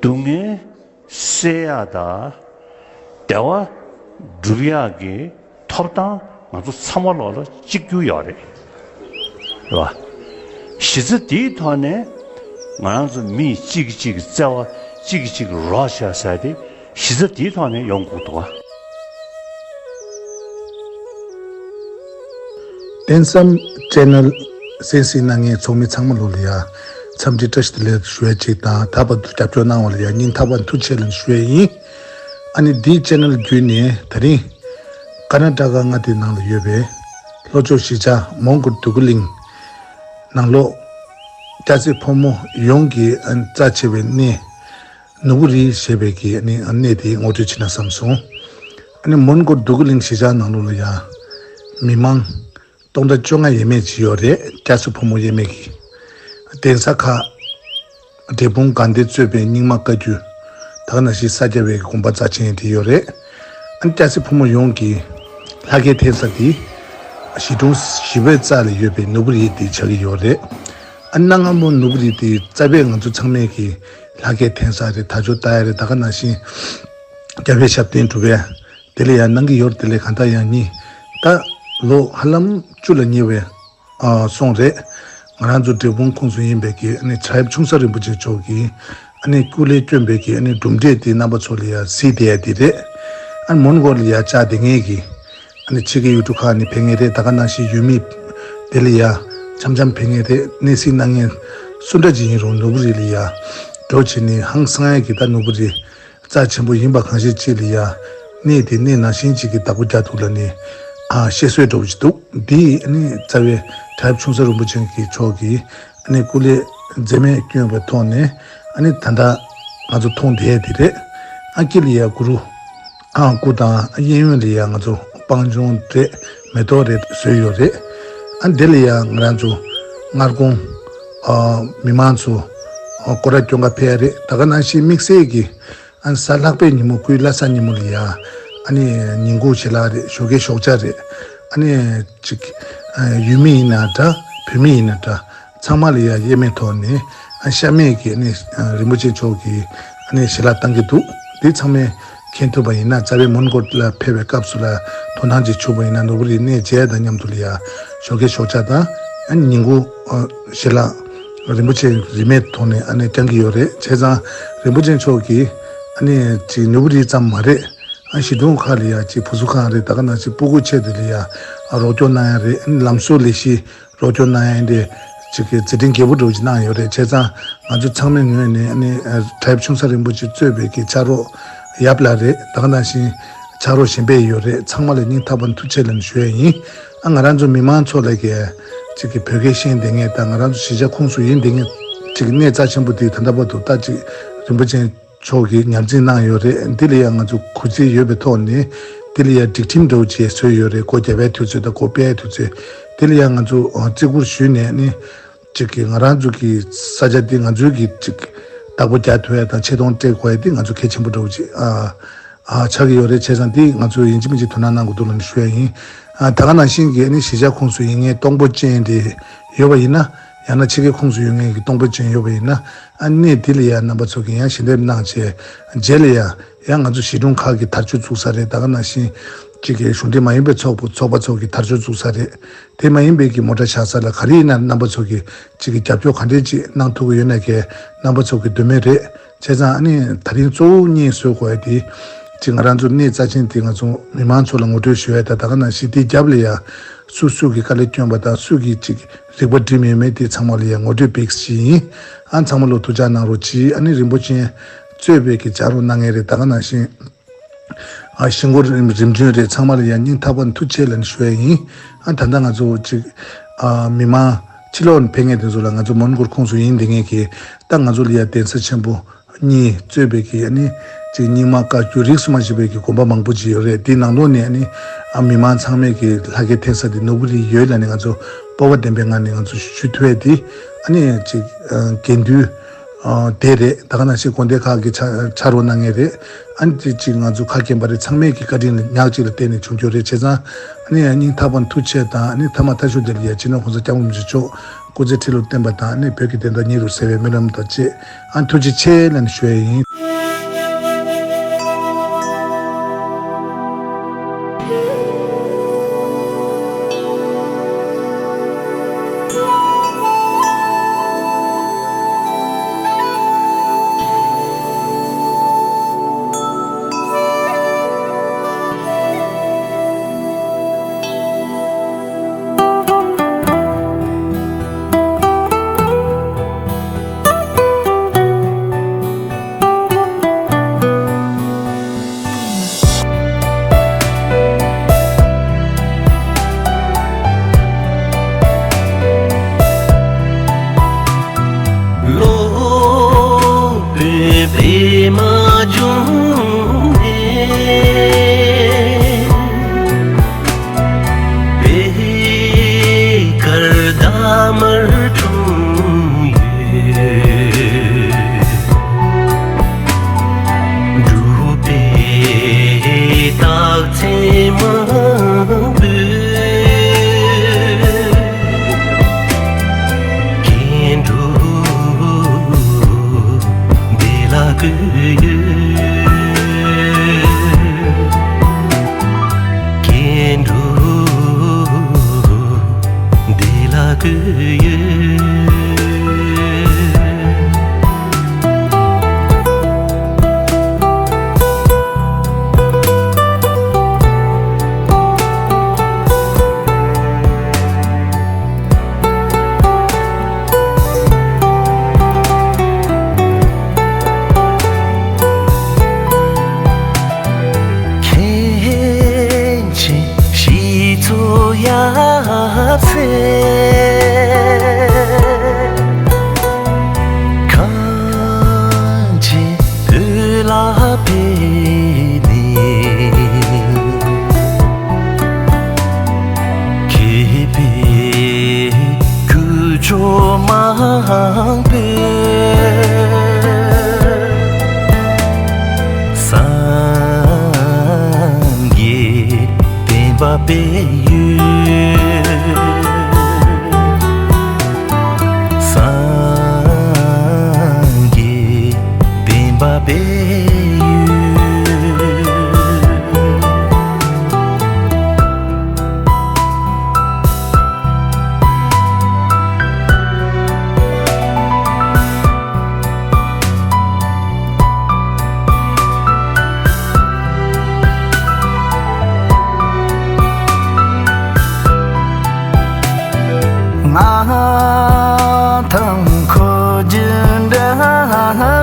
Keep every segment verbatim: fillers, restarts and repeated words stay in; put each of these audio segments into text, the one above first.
སྡུག་བསྔལ་སེལ་ཡག་དང་བདེ་བ་སྒྲུབ་ཡག་གི་ཐོབ་ཐང་ང་ཚོ་ཚང་མ་ལོག་ལ་གཅིག་གྱུར་ཡོད་རེད། རེད་བ། གཞི་རྩ་དེའི་ཐོག་ནས་ང་རང་ཚོ་མི་གཅིག་གིས་གཅིག་གི་བརྩེ་བ། གཅིག་གིས་གཅིག་གི་རོགས་བྱ་ཟེར་དེ་གཞི་རྩ་དེའི་ཐོག་ནས་ཡོང་དགོས་འདུག་བ། བསྟན་བསམ་ཆེ་ནལ་གསན་གཟིགས་གནང་མཁན་ཚོགས་མི་ཚང་མ་ལོ་ལ་ཡ་འཚམས་འདྲི་བཀྲ་ཤིས་བདེ་ལེགས་ཞུ་ཡ་གཅིག་དང་། ད་བར་དུ་རྒྱབ་སྐྱོར་གནང་བ་ལ་ཡ་སྙིང་ཐག་པ་ནས་ཐུགས་རྗེ་ཆེ་ལབ་ཞུ་ཡ་ཡིན། ཨ་ནི་འདིའི་ཆེ་ནལ་བརྒྱུད་ནས་ད་རིང་ཀར་ན་ཊ་ཀ་མངའ་སྡེའི་ནང་ལ་ཡོད་པའི་ལྷོ་ཕྱོགས་གཞིས་ཆགས་མོན་གྷོ་འདོད་རྒུ་གླིང་ནང་ལོགས་སྐྱ་སེར་ཕོ་མོ་ཡོངས་ཀྱི་རྩ་ཆེ་བའི་གནས་ནོར་བུ་རི་ཞེས་པའི་གི་ཨ་ནི་གནས་དེ་ངོ་སྤྲོད་བྱེད་ན་བསམ་སོང་། ཨ་ནི་མོན་གྷོ་འདོད་རྒུ་གླིང་གཞིས་ཆགས་ནང་ལོགས་ལ་ཡ་མི་མང་སྟོང་ཕྲག་བཅོ་ལྔ་ཡས་མས་ཅིག་ཡོད་རེད། སྐྱ་སེར་ཕོ་མོ་ཡས་མས་ཀྱི། གདན་ས་ཁག་འབྲས་སྤུངས་དགའ་ལྡན་གཙོས་པའི་རྙིང་མ་བཀའ་བརྒྱུད། ད་ག་ནང་བཞིན་ས་སྐྱ་པའི་དགོན་པ་རྩ་ཆེན་དེ་ཡོད་རེད། ཨ་ནི་སྐྱ་སེར་ཕོ་མོ་ཡོངས་ཀྱི་ལྷ་སྐལ་འཐེན་ས་དེ་གཞིས་གྲོང་བཞི་པའི་རྩ་ལ་ཡོད་པའི་ནོར་བུ་རི་དེ་ཆགས་ཀྱི་ཡོད་རེད། ཨ་ནི་གནའ་སྔ་མོ་ནོར་བུ་རི་དེ་རྩ་བས་ང་ཚོ་ཚང་མས་ཀྱི་ལྷ་སྐལ་འཐེན་ས་རེད། དར་ལྕོག་ལྟ་ཡ་རེད། ད་ག་ནང་བཞིན་རྒྱལ་བའི་ཞབས་བརྟན་སྒྲུབ་ཡ་དེ་ལ་ཡང་གནང་གི་ཡོད་རེད། དེ་ལས་གང་ལྟར་ཡང་ཉིན་ད་ལོ་ཧ་ལམ་བཅུ་ལ་ཉེ་བའི་ཨ་སོང་རེད། ང་རང་ཚོ་འབྲས་སྤུངས་ཁོངས་སུ་ཡིན་པའི་གི་ཨ་ནི་གྲྭ་ཡབ་ཆུང་ས་རིན་པོ་ཆེ་མཆོག་གིས་ཨ་ནི་སྐུ་ལས་བསྐྱོན་པའི་གི་ཨ་ནི་གྲུབ་འབྲས་དེ་རྣམ་པ་ཚོ་ལ་ཡ་གཟིགས་བསྡད་ཡ་དེ་རེད། ཨ་ནི་མོན་གྷོ་ལ་ཡ་བཅར་བསྡད་མཁན་གི་ཨ་ནི་ཕྱི་རྒྱལ་ཡུལ་གྲུ་ཁག་ནས་ཕེབས་མཁན་རེད། ད་ག་ནང་བཞིན་ཡུལ་མི་དེ་ལ་ཡ་འཆམ་འཆམ་ཕེབས་མཁན་རེད། གནས་གཟིགས་གནང་མཁན་སུ་འདྲ་ཅིག་ཡིན་རུང་ནོར་བུ་རི་ལ་ཡ་འགྲོ་བྱས་ནས་ཧང་སང་ཡ་གི་ད་ནོར་བུ་རི་རྩ་ཆེན་པོ་ཡིན་པ་གང་ཤེས་ཅིག་ལ་ཡ་གནས་དེ་གནས་ནང་བཞིན་ཅིག་གི་བདག་པོ་རྒྱག་ཐུབ་ལབ་ནས་ཨ་བཤད་སྲོལ་འདྲ་བོ་ཅིག་འདུག་འདི་ཨ་ནི་རྩ་བའི་གྲྭ་ཡབ་ཆུང་ས་རིན་པོ་ཆེ་གི་མཆོག་གིས་ཨ་ནི་སྐུ་ལས་མཛད་མེད་བསྐྱོན་པའི་ཐོག་ནས་ཨ་ནི་ད་ལྟ་ང་ཚོ་མཐོང་བསྡད་དེ་རེད། ཨ་དཀྱིལ་ལ་ཡ་གུ་རུ་ཨ་སྐུ་དང་གཡས་གཡོན་ལ་ཡ་ང་ཚོ་སྤང་ལྗོངས་རེད། མེ་ཏོག་རེད་བཟོས་ཡོད་རེད། ཨ་འདི་ལ་ཡ་ང་རང་ཚོ་སྔར་གོང་ཨ་མི་མང་ཚོ་ཨ་སྐོར་ར་སྐྱོང་ག་ཕེབས་ཡ་རེད། ད་ག་ནང་བཞིན་དམིགས་བསལ་གྱི་ཨ་ནི་གཟའ་ལྷག་པའི་ཉིན་མོ་སྐུའི་བླ་གཟའ་ཉིན་མོ་ལ་ཡ་ཨ་ནི་ཉིན་གུང་ཞལ་ལག་རེད། ཞོགས་ཀས་ཞོགས་ཇ་རེད། ཨ་ནི་ཅིག་ཨ་ཡུལ་མི་ཡིན་ན་འདྲ་བོད་མི་ཡིན་ན་འདྲ་ཚང་མ་ལ་ཡ་གཡེལ་མེད་ཐོག་ནས་ཨ་ཤ་མེད་ཀྱི་ཨ་ནི་ཨ་རིན་པོ་ཆེ་མཆོག་གིས་ཨ་ནི་ཞལ་ལག་བཏང་གི་འདུག་འདི་ཚང་མས་མཁྱེན་ཐུབ་པ་ཡིན་ན། རྩ་བའི་མོན་གྷོ་ལ་ཕེབས་པའི་སྐབས་སུ་ལ་དོ་སྣང་ཅིག་བྱུང་བ་ཡིན་ན་ནོར་བུ་རིའི་གནས་མཇལ་དང་མཉམ་དུ་ལ་ཡ་ཞོགས་ཀས་ཞོགས་ཇ་དང་ཨ་ནི་ཉིན་གུང་ཨ་ཞལ་ལག་རིན་པོ་ཆེ་རིན་མེད་ཐོག་ནས་ཨ་ནི་བསྐྱང་གི་ཡོད་རེད། བྱས་ཙང་རིན་པོ་ཆེ་མཆོག་གིས་ཨ་ནི་ཅིག་ནོར་བུ་རི་ཙམ་མ་རེད། ཨ་གཞིས་གྲོང་ཁག་ལ་ཡ་ཅིག་བུ་གསོ་ཁང་རེད། ད་ག་ནང་བཞིན་སྤུ་གུ་ཆེད་དུ་ལ་ཡ་ཨ་རོགས་སྐྱོར་གནང་ཡ་རེད། ཨ་ནི་ལམ་བཟོ་ལས་གཞི་རོགས་སྐྱོར་གནང་ཡ་འདི་ཅིག་གི་མཛད་འཕྲིན་རྒྱས་པོ་འདྲ་བོ་ཅིག་གནང་ཡོད་རེད། བྱས་ཙང་ང་ཚོ་ཚང་མའི་ངོས་ནས་ཨ་ནི་གྲྭ་ཡབ་ཆུང་ས་རིན་པོ་ཆེ་གཙོས་པའི་གི་ཕྱག་རོགས་ཡབ་ལགས་རེད། ད་ག་ནང་བཞིན་ཕྱག་རོགས་གཞན་པས་ཡོད་རེད། ཚང་མ་ལ་སྙིང་ཐག་པ་ནས་ཐུགས་རྗེ་ཆེ་ལབ་ནས་ཞུ་ཡ་ཡིན། ཨ་ང་རང་ཚོ་མི་མང་ཚོ་ལ་གི་ཅིག་གི་བོད་སྐད་ཤེས་བསྡད་མཁན་དང་ང་རང་ཚོ་གཞིས་ཆགས་ཁོངས་སུ་ཡིན་བསྡད་མཁན་ཅིག་གི་གནས་རྩ་ཆེན་པོ་དེ་ད་ལྟ་བར་དུ་ད་ཅིག་རིན་པོ་ཆེ་མཆོག་གིས་ཉར་འཛིན་གནང་ཡོད་རེད། འདི་ལ་ཡང་ང་ཚོ་གུས་བརྩི་ཡོད་པའི་ཐོག་ནས་འདི་ལ་ཡང་སྒྲིག་ཁྲིམས་འདྲ་བོ་ཅིག་བཟོས་ཡོད་རེད། སྒོ་བརྒྱབ་པའི་དུས་ཚོད་དང་སྒོ་ཕྱེ་བའི་དུས་ཚོད་འདི་ལ་ཡང་ང་ཚོ་བརྩི་བཀུར་ཞུས་ནས་ནི་ཅིག་གི་ང་རང་ཚོ་གི་ས་ཆ་འདི་ང་ཚོའི་གི་ཅིག་བདག་པོ་རྒྱག་ཐུབ་ཡ་དང་ཆེ་མཐོང་སྤྲད་དགོས་ཡ་འདི་ང་ཚོ་གལ་ཆེན་པོ་འདྲ་བོ་ཅིག་ཨ་ཨ་ཆགས་ཀྱི་ཡོད་རེད། བྱས་ཙང་འདི་ང་ཚོ་ཡིན་གཅིག་མིན་གཅིག་དོ་སྣང་གནང་དགོས་འདུག་ལབ་ནས་ཞུ་ཡ་ཡིན། ཨ་ད་ག་ནང་བཞིན་གི་ནི་གཞིས་ཆགས་ཁོངས་སུ་ཡིན་མཁན་གཏོང་ཕོད་ཅན་དེ་ཡོད་པ་ཡིན་ན། ཡང་ན་ཕྱི་རྒྱལ་ཁོངས་སུ་ཡོད་མཁན་གྱི་གཏོང་ཕོད་ཅན་ཡོད་པ་ཡིན་ན། ཨ་གནས་འདི་ལ་ཡང་རྣམ་པ་ཚོ་གིས་ཡང་ཞལ་འདེབས་གནང་བྱས་རྗེས་ལ་ཡང་ཡང་ང་ཚོ་གཞིས་གྲོང་ཁག་གི་དར་ལྕོག་བཙུགས་ས་རེད། ད་ག་ནང་བཞིན་གཅིག་གི་གཞུང་འབྲེལ་མ་ཡིན་པའི་ཚོགས་པ་ཚོགས་པ་ཚོ་གི་དར་ལྕོག་བཙུགས་ས་རེད། དེ་མ་ཡིན་པའི་གི་མོ་ཊ་བཞག་ས་ལ་ག་རེ་ཡིན་ན་རྣམ་པ་ཚོ་གིས་གཅིག་གི་རྒྱབ་སྐྱོར་ག་འདྲས་ཅིག་གནང་ཐུབ་ཀྱི་ཡོད་ན་གི་རྣམ་པ་ཚོ་གི་འདོད་མོས་རེད། བྱས་ཙང་ཨ་ནི་ད་རིང་གཙོ་བོ་སྙིང་བཟོ་དགོས་ཡ་དེ་གཅིག་ང་རང་ཚོ་གནས་རྩ་ཆེན་དེ་ང་ཚོ་མི་མང་ཚོ་ལ་ངོ་སྤྲོད་ཞུ་ཡ་དང་། ད་ག་ནང་བཞིན་དེའི་རྒྱབ་ལ་ཡ་སུ་སུ་གི་དཀའ་ལས་བསྐྱོན་པ་དང་སུ་གི་གཅིག་རིག་པ་འགྲིམ་ཡོད་མེད་དེ་ཚང་མ་ལ་ཡང་ངོ་སྤྲོད་པེག་ཞིག་ཡིན། ཨ་ཚང་མ་ལོ་ཐུགས་ཅག་གནང་རོགས་གྱིས། ཨ་ནི་རིན་པོ་ཆེ་གཙོས་པའི་གི་ཕྱག་རོགས་གནང་མཁན་རེད། ད་ག་ནང་བཞིན་ཨ་གཞིས་འགོ་རིམ་རིམ་བྱོན་རེད། ཚང་མ་ལ་ཡང་སྙིང་ཐག་པ་ནས་ཐུགས་རྗེ་ཆེ་ལབ་ནས་ཞུ་ཡ་ཡིན། ཨ་ད་ལྟ་ང་ཚོ་གཅིག་ཨ་མི་མང་ཕྱི་ལོགས་ནས་ཕེབས་མཁན་དེ་ཚོ་ལ་ང་ཚོ་མོན་གྷོ་ཁོངས་སུ་ཡིན་བསྡད་མཁན་གི་ད་ང་ཚོ་ལ་ཡང་གདན་ས་ཆེན་པོ་གཉིས་གཙོས་པའི་གི་ཨ་ནི་གཅིག་རྙིང་མ་བཀའ་བརྒྱུད་རིས་སུ་མ་ཆད་པའི་གི་དགོན་པ་མང་པོ་ཅིག་ཡོད་རེད། དེའི་ནང་ལོགས་ནས་ཨ་ནི་ཨ་མི་མང་ཚང་མས་གི་ལྷ་སྐལ་འཐེན་ས་དེ་ནོར་བུ་རི་ཡོད་ལབ་ནས་ང་ཚོ་སྤོབས་པ་ལྡན་པའི་ངང་ནས་ང་ཚོ་ཞུ་ཐུབ་ཡ་དེ་ཨ་ནི་གཅིག་ཨ་དགེ་འདུན་ཨ་དེ་རེད། ད་ག་ནང་བཞིན་དགོན་སྡེ་ཁག་གི་ཕྱག་ཕྱག་རོགས་གནང་མཁན་རེད། ཨ་ནི་གཅིག་ང་ཚོ་ཁ་སྐྱེངས་པ་རེད། ཚང་མས་གི་བཀའ་དྲིན་ལ་ཉག་གཅིག་ལ་བརྟེན་ནས་བྱུང་རྒྱུ་རེད། བྱས་ཙང་ཨ་ནི་ཡང་སྙིང་ཐག་པ་ནས་ཐུགས་རྗེ་ཆེ་དང་། ཨ་ནི་ཐ་མ་མཐའ་མཇུག་དེ་ལ་ཡ་སྤྱི་ནོར་༸གོང་ས་༸སྐྱབས་མགོན་རིན་པོ་ཆེ་མཆོག་སྐུ་ཚེ་ཁྲི་ལོ་བརྟན་པ་དང་། ཨ་ནི་བོད་ཀྱི་བདེན་མཐའ་སྙིང་རུས་གསལ་བའི་སྨོན་ལམ་དང་བཅས་ཨ་ནི་ཐུགས་རྗེ་ཆེ་ལབ་ནས་ཞུ་ཡ་ཡིན། མར་འཁྲུངས་ཡོད། འབྲུག་པའི་རྟགས་མཚན་མང་པོས། སྐྱེ་འགྲོ་བདེ་ལ་བཀོད་ཡོད། སྐྱེ་འགྲོ་བདེ་ལ་བཀོད་ཡོད། མཁན་ཆེན་ཞིག་ཚོགས་ཡབ་སྲས། གངས་ཅན་བོད་ལ་ཕེབས་ནས། མཁས་པའི་ཁྱུ་མཆོག་མང་པོས། སངས་རྒྱས་བསྟན་པ་སྤེལ་ཡོད། སངས་རྒྱས་བསྟན་པ་སྤེལ་ཡོད། མངའ་ཐང་འཁོར་རྒྱུག་འདྲ་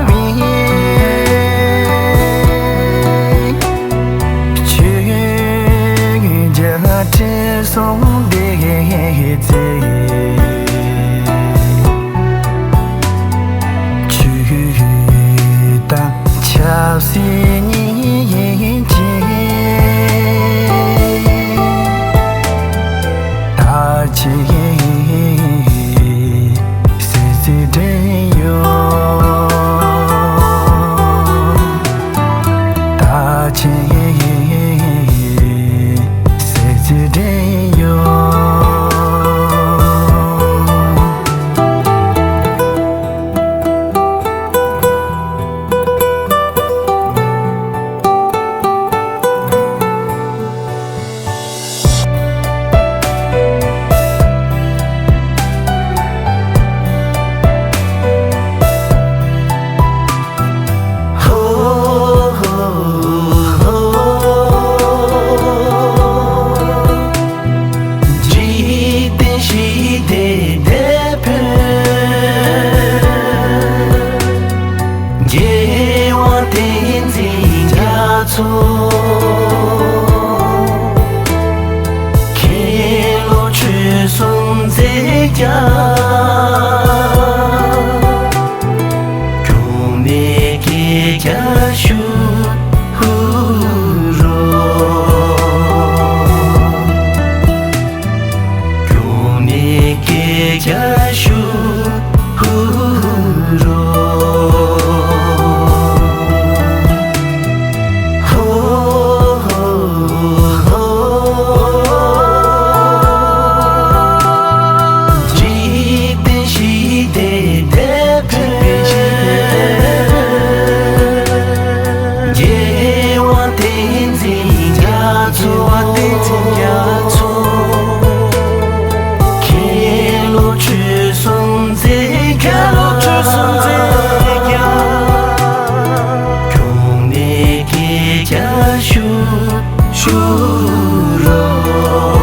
བའི་ཆོས་རྒྱལ་ཁྲི་སྲོང་ལྡེ་བཙན། ཆོས་དང་ཆབ་སྲིད་གཉིས་ཀྱི་མཐའ་ཆེན་གསལ་གསལ་སྒྲེང་ཡོད། མཐའ་ཆེན་གསལ་གསལ་སྒྲེང་ཡོད། འཇིག་རྟེན་ཞི་བདེའི་དེད་དཔོན། རྒྱལ་དབང་བསྟན་འཛིན་རྒྱ་མཚོ། མཁན་སློབ་ཆོས་གསུམ་མཛད་རྒྱ། གྲོགས་མེད་སྐད་རྒྱག་ཞུ་རོགས། གྲོགས་མེད་སྐད་རྒྱག་ཞུ་རོགས། ཧོ་ཧོ་ཧོ། འཇིག་རྟེན་ཞི་བདེའི་དེད་དཔོན། རྒྱལ་དབང་བསྟན་འཛིན་རྒྱ་མཚོ། མཁན་སློབ་ཆོས་གསུམ་མཛད་རྒྱ། གྲོགས་མེད་སྐད་རྒྱག་ཞུ་ཞུ་རོགས།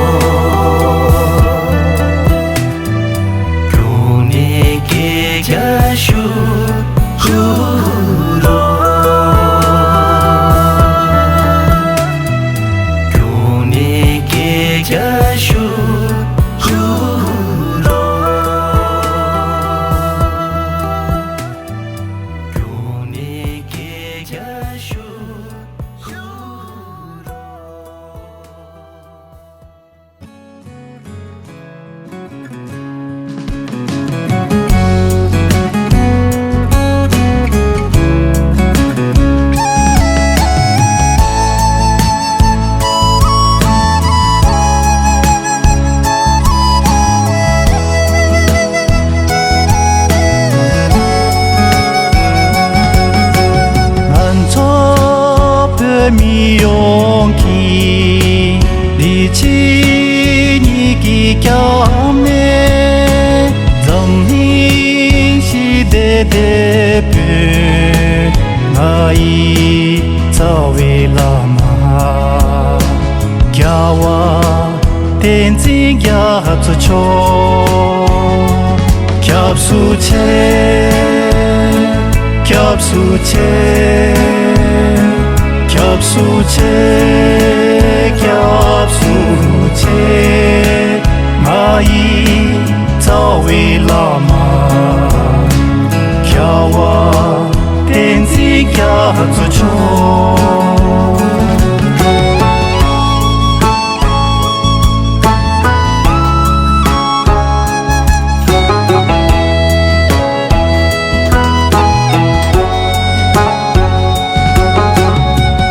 གྲོགས་མེད་སྐད་རྒྱག་ཞུ་ཞུ་རོགས། གྲོགས་མེད་སྐད་རྒྱག་ཞུ་ཞུ་རོགས། སྐྱབས་གནས་འཛམ་གླིང་ཞི་བདེ་དེད་དཔོན་ང་ཡི་རྩ་བའི་བླ་མ། རྒྱལ་བ་བསྟན་འཛིན་རྒྱ་མཚོ་མཆོག། སྐྱབས་སུ་མཆི། སྐྱབས་སུ་མཆི། སྐྱབས་སུ་མཆི། སྐྱབས་སུ་མཆི། ང་ཡི་རྩ་བའི་བླ་མ། རྒྱལ་བ་བསྟན་འཛིན་རྒྱ་མཚོ་མཆོག།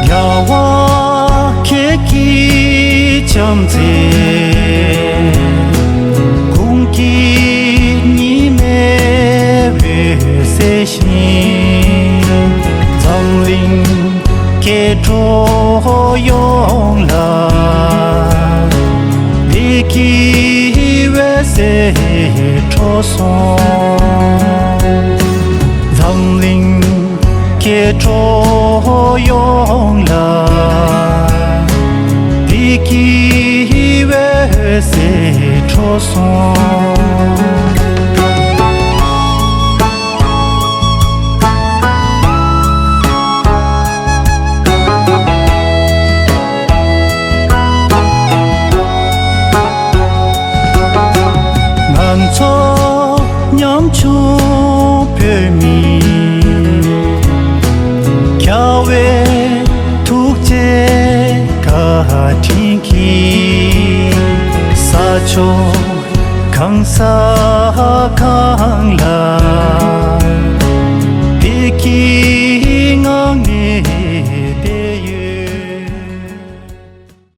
རྒྱལ་བ་ཁྱེད་ཀྱི་བྱམས་བརྩེ། དགུང་གི་ཉི་མའི་འོད་ཟེར་བཞིན། འཛམ་གླིང་སྐྱེ་འགྲོ་ཡོངས་ལ། བདེ་སྐྱིད་འོད་ཟེར་འཕྲོ་སོང་། འཛམ་གླིང་སྐྱེ་འགྲོ་ཡོངས་ལ། བདེ་སྐྱིད་འོད་ཟེར་འཕྲོ་སོང་། ང་ཚོ་ཉམ་ཆུང་བོད་མི། རྒྱལ་བའི་ཐུགས་རྗེ་བཀའ་དྲིན་གྱིས། ས་ཕྱོགས་གང་ས་གང་ལ། བདེ་སྐྱིད་ངང་ནས་